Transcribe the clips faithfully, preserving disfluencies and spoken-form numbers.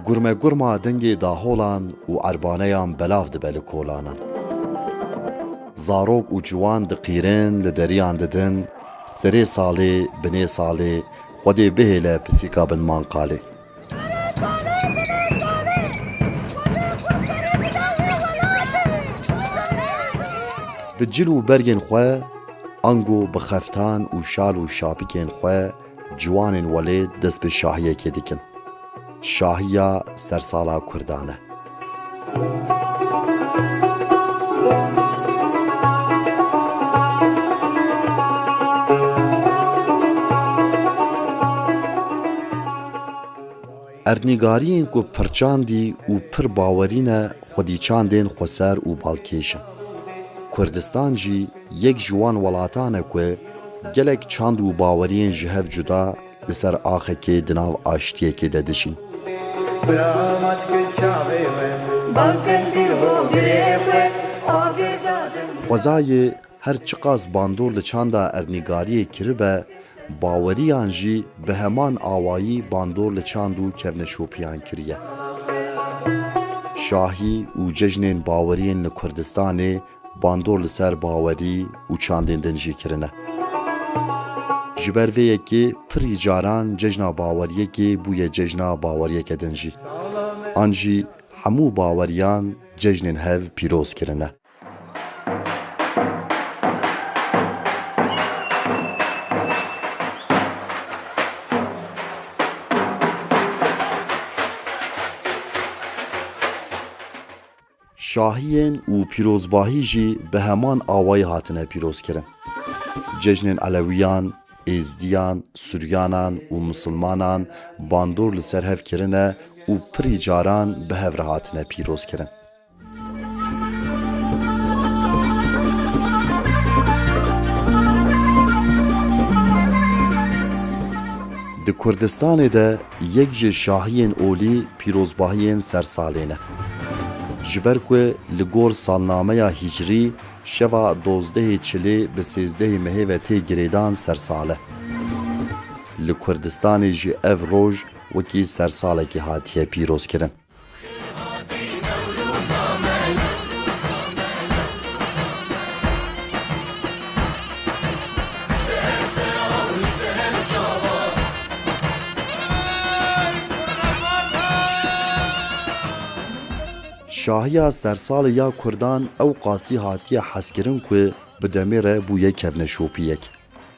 Gurmegurma dengê daholan û erbaneyan belav dibe li kolanan. Zarok û ciwan diqîrin, li deriyan didin, serê salê, binê salê, Xwedê bihêle pisîka bin manqalê. Bi cil û bergên xwe, ango bi xeftan û şal û şapikên xwe, ciwanên welêt dest bi şahiyekê dikin. Şahiya sersala Kurdan e. Erdnîgariyên ku pirçandî û pir bawerî ne, xwedî çandên xweser û balkêş in. Kurdistan jî yek ji wan welatan e ku gelek çand û baweriyên ji hev cuda li ser axekê di nav aştiyekê de dijîn. Xwezayê her çiqas bandor li çanda erdnîgariyê kiribe, baweriyan jî bi heman awayî bandor li çand û kevneşopiyan kiriye. Şahî û cejnên baweriyên li Kurdistanê bandor li ser bawerî û çandên din jî kirine. Ji ber vê yekê pirî caran cejna baweriyekê bûye cejna baweriyeke din jî. An jî hemû baweriyan cejnên hev pîroz kirine. Şahiyên û pîrozbahî jî bi heman awayî hatine pîrozkirin. Cejnên Elewiyan, Êzdiyan, Suryanan û Misilmanan bandor li ser hev kirine û pirî caran bi hev re hatine pîrozkirin. Di Kurdistanê de yek ji şahiyên olî pîrozbahiyên sersalê ne. Ji ber ku li gor salnameya hîcrî şeva dozdehê Çilê bi sêzdehê mehê ve tê girêdan sersal e. Li Kurdistanê jî ev roj wekî sersalekê hatiye pîrozkirin. Şahiya sersalê ya Kurdan ew qasî hatiye hezkirin ku bi demê re bûye kevneşopiyek.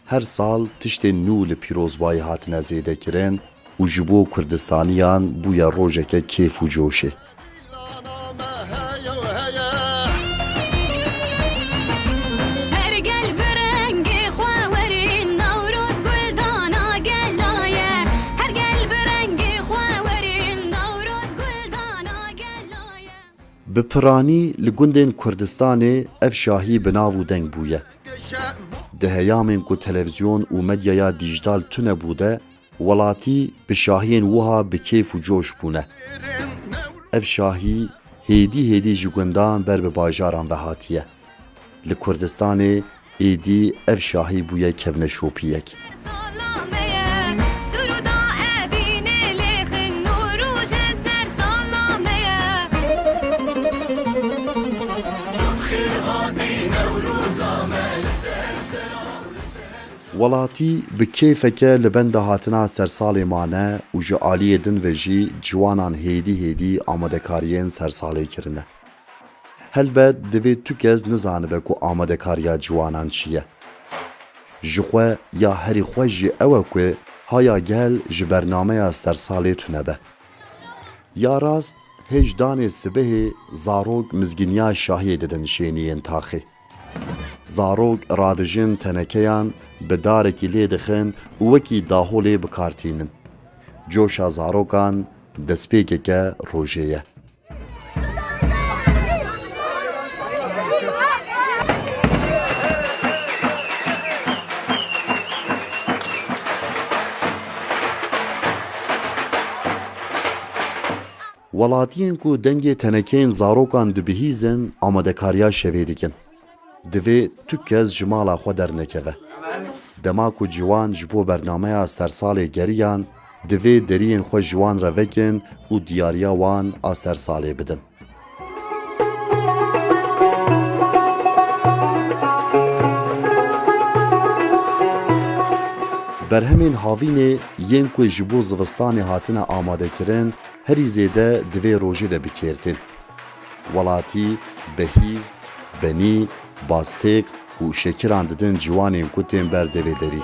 Her sal tiştên nû li pîrozbayî hatine zêdekirin û ji bo Kurdistaniyan bûye rojeke kêf û coşê. Her gel bi rengê xwe werî, Newroz guldana gela ye. Her gel bi rengê xwe werî, Newroz guldana gela ye. Bi piranî li gundên Kurdistanê ev şahî bi nav û deng bûye. Di heyamên ku televîzyon û medyaya dîjtal tune bû de, welatî bi şahiyên wiha bi kêf û coş bûne. Ev şahî hêdî hêdî ji gundan ber bi bajaran ve hatiye. Li Kurdistanê êdî ev şahî bûye kevneşopiyek. Welatî bi kêfeke li benda hatina sersalê mane û ji aliyê din ve jî ciwanan hêdî hêdî amadekariyên sersalê kirine. Helbet divê tu kes nizanibe ku amadekariya ciwanan çi ye. Ji xwe ya herî xweş jî ew e ku haya gel ji bernameya sersalê tune be. Ya rast, hêj danê sibehê zarok mizgîniya şahiyê didin şêniyên taxê. Zarok radijin tenekeyan bi darekî lê dixin û wekî daholê bi kar tînin. Coşa zarokan destpêkeke rojê ye. Welatiyên ku dengê tenekeyên zarokan dibihîzin, amadekariya şevê dikin. Divê tu kes ji mala xwe dernekeve. Dema ku ciwan ji bo bernameya sersalê geriyan, divê deriyên xwe ji wan re vekin û diyariya wan a sersalê bidin. Berhemên havînê yên ku ji bo zivistanê hatine amadekirin, herî zêde di vê rojê de bi kêr tên. Welatî, behîv, benî, bastêk û şekiran didin ciwanên ku tên ber devê derî.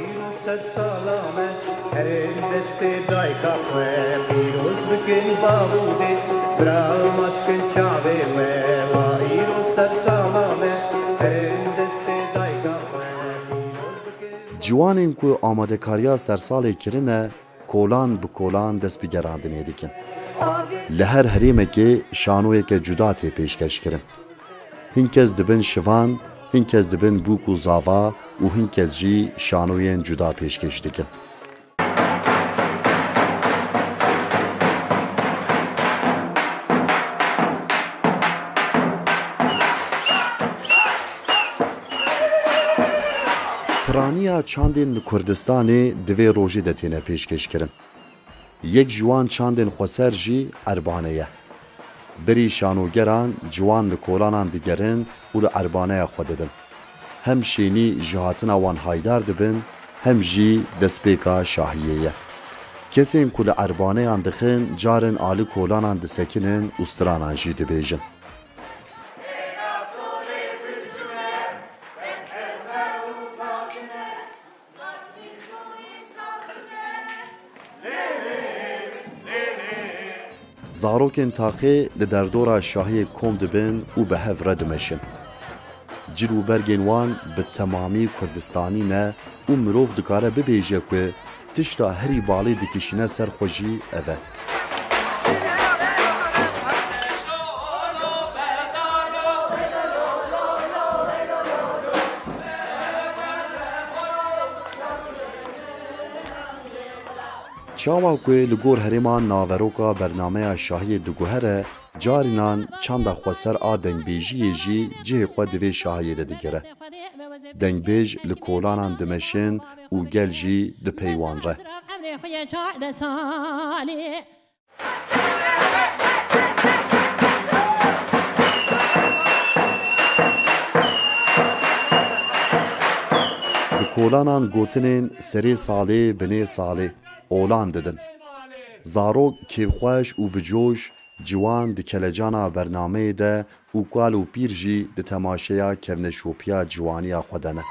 Îro ser sala me, herin destê dayka xwe, pîroz bikin bavûdê, bira maç kin çavê we. Wa îro ser sala me, herin destê dayka xwe, pîroz bikin. Ciwanên ku amadekariya sersalê kirine, kolan bi kolan dest bi gerandinê dikin. Li her herêmekê şanoyeke cuda tê pêşkeş kirin. Hin kes dibin şivan, hin kes dibin bûk û zava û hin kes jî şanoyên cuda pêşkêş dikin. Piraniya çandên li Kurdistanê di vê rojê de têne pêşkêşkirin. Yek ji wan çandên xweser jî erbane ye. Berî şanogeran ciwan li kolanan digerin û li erbaneya xwe didin. Hem şênî ji hatina wan haydar dibin, hem jî destpêka şahiyê ye. Kesên ku li erbaneyan dixin, carin a li kolanan disekinin û stranan jî dibêjin. Zarokên taxê li derdora şahiyê kom dibin û bi hev re dimeşin. Cil û bergên wan bi temamî Kurdistanî ne û mirov dikare bibêje ku tişta herî balê dikişîne ser xwe jî ev e. Çawa ku li gor herêman naveroka bernameya şahiyê diguhere, carînan çanda xweser a dengbêjiyê jî cihê xwe di vê şahiyê de digire. Dengbêj li kolanan dimeşin û gel jî di pey wan re. Bi kolanan gotinên serê salê, binê salê, olan didin. Zarok kêfxweş û bi coş, ciwan di kelecana bernameyê de û kal û pîr jî di temaşeya kevneşopiya ciwaniya xwe de ne.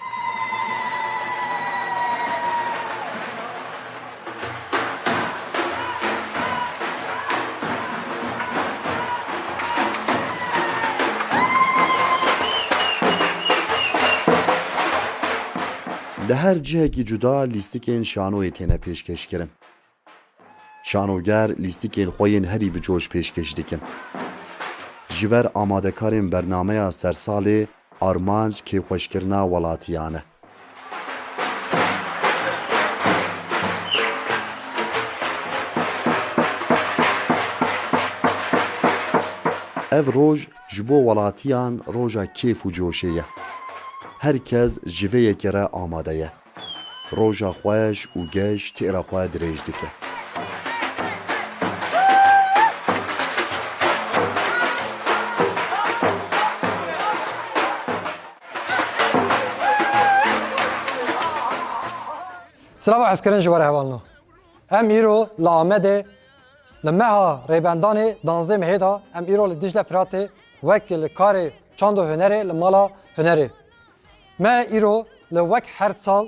Li her cihekî cuda lîstikên şanoyê têne pêşkêşkirin. Şanoger lîstikên xwe yên herî bi coş pêşkêş dikin. Ji ber amadekarên bernameya sersalê armanc kêfxweşkirina welatiyan e. Ev roj ji bo welatiyan roja kêf û coşê ye. Her kes ji vê yekê re amade ye. Roja xweş û geş têra xwe dirêj dike. Silava hezkirin ji we re hevalno. Em îro li Amedê li meha Rêbendanê danzdeh mehê de em îro li Dicle Firatê wek li karê çand û hunerê li mala hunerê. Me îro li wek her sal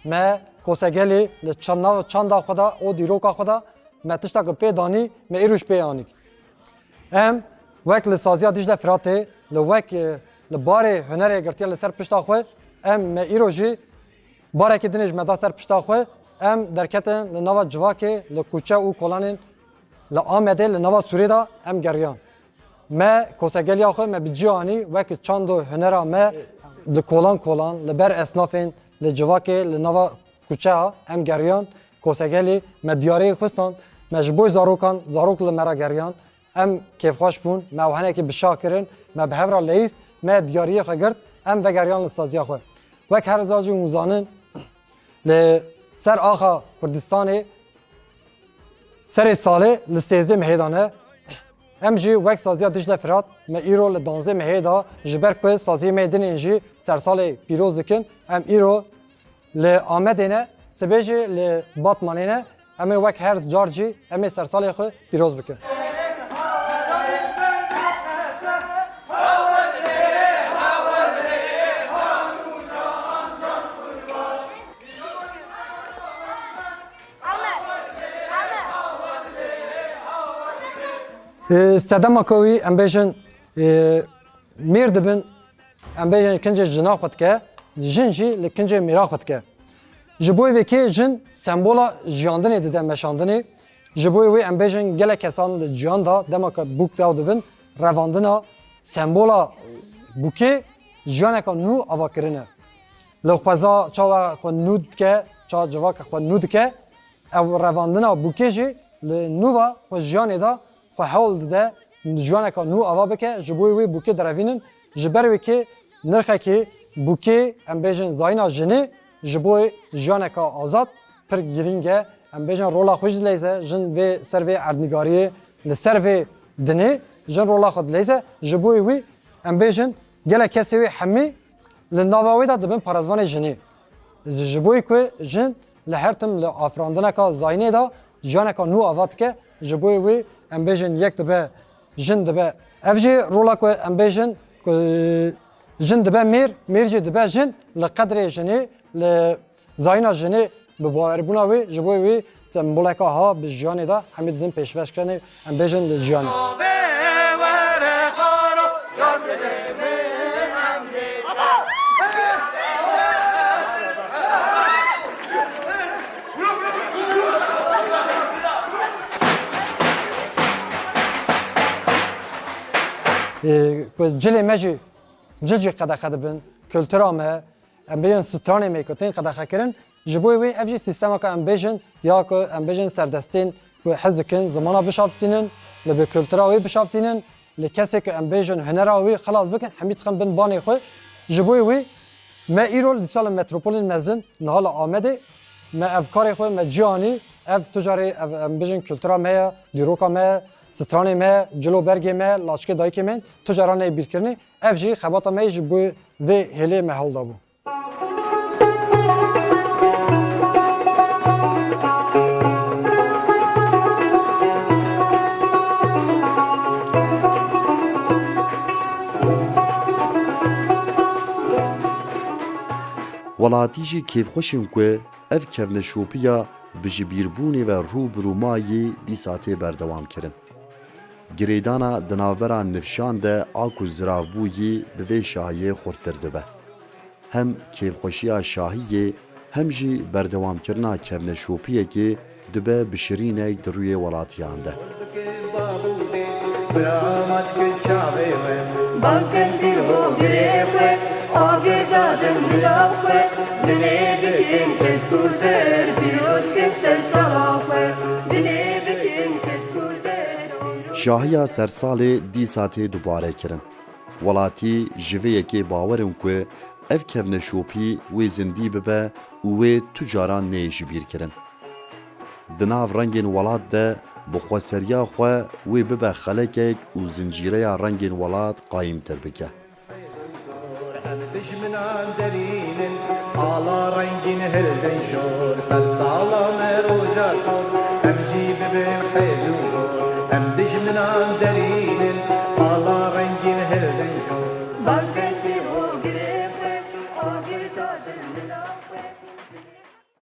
me Kosegelî li çan-, nav çanda xwe de û dîroka xwe de me tişta ku pê danî me îro jî pê anîk. Em wek li saziya Dicle Firatê li wek, e, li barê hunerê girtiye li ser pişta xwe, em me îro jî barekî din ê ji me da ser pişta xwe, em derketin li nava civakê, li kuçe û kolanên li Amedê, li nava Sûrê de em geriyan. Me kosegeliya xwe me bi cî anî wek çand û hunera me li kolan kolan, li ber esnafên, li civakê, li nava kuçeya em geriyan. Kosegelî me diyariyê xwe stand, me ji bo zarokan, zarok li me re geriyan. Em kêfxweş bûn, me ew henekî bi şa kirin, me bi hev re leyîst, me diyariyê xwe girt, em vegeriyan li saziya xwe. Wek her za jî hûn zanin, li ser axa Kurdistanê serê salê li sêzdeh mehê de ne. Em jî wek saziya Dicle Firat me îro li danzdeh mehê de ji ber ku saziyê me yê din ên jî sersalê pîroz dikin, em îro li Amedê ne, sibê jî li Batmanê ne. Em ê wek her car jî em ê sersalê xwe pîroz bikin. Ê, sedema ku wî em bêjin, ê, mêr dibin, em bêjin kincê jina xwe dike, jin jî li kincê mêra xwe dike. Ji bo vê kê jin sembola jiyandinê dide meşandinê. Ji bo wê em bêjin gelek kesan li ciyan de dema ku bûk dew dibin, revandina sembola bûkê jiyaneka nû ava kirine. Li xweza çawa xwe nû dike, ça civaka xwe nû dike, ev revandina bûkê jî li nû ve xwe jiyanê de xwe hewl dide jiyaneka nû ava bike, ji bo wê bûkê direvînin. Ji ber wê kê nirxekî bûkê, em bêjin zayîna jinê, ji bo jiyaneka azad pir girîng e. Em bêjin rola xwe jî dileyze, jin vê ser vê erdnîgariyê li ser vê dinê, jin rola xwe dileyze. Ji bo wî em bêjin gelek kesê wê hemî li nava wê de dibin parêzvanê jinê. Ji bo ku jin li her tim li afirandineka zayînê de jiyaneka nû ava dike, ji bo wî em bêjin yek dibe jin dibe. Ev jî rola ku em bêjin ku jin dibe mêr, mêr jî dibe jin, li qedrê jinê, li zayîna jinê, bi bawerbûna wê, ji bo wî semboleka ha bi jiyanê de hemî didin pêşveşkirinê, em bêjin li jiyanê. Ê, ku cilê me jî, cil jî qedexe dibin, kultura me, em bêjin stranê me ku tên qedexekirin. Ji bo wê ev jî sîstemeke em bêjin, ya ku em bêjin serdestên ku hez dikin zimana bişaftînin, li bi kultura wê bişaftînin, li kesê ku em bêjin hunera wê xilas bikin, hemî dixin bin banê xwe. Ji bo wê me îro li dîsa li metropolên mezin, niha li Amedê, me ev karê xwe me cî anî, ev tu carê ev em bêjin kultura me ye, dîroka me ye, stranê me ye, cilo bergê me ye, laçikê dayikê me yên, tu cara neyê bîrkirinê. Ev jî xebata me yê ji bo vê hêlê me hewl dabû. Welatî jî kêfxweş in ku ev kevneşopiya bi ji bîrbûnê ve rû bi rû mayî dîsa tê berdewam kirin. Girêdana di navbera nifşan de a ku ziravbûyî bi vê şahiyê xurttir dibe. Hem kêfxweşiya şahiyê, hem jî berdewamkirina kevneşopiyekê dibe bi şirînek di rûyê welatiyan de. Bira maçkê çavê we. Bang kin bîr ho girê xwe, agir dadin milav xwe, binê bikin kesk û zer, pîroz kin ser sala xwe, binê bikin kesk û zer, pîroz. Şahiya sersalê dîsa tê dubare kirin. Welatî ji vê yekê bawer in ku ev kevneşopî wê zindî bibe û wê tu caran neyê ji bîr kirin. Di nav rengên welat de bi xweseriya xwe wê bibe xelekek û zincîreya rengên welat qayîmtir bike. Em dijminan derînin, ala rengîn hildin jor, ser sala me roja sor, em jî bibin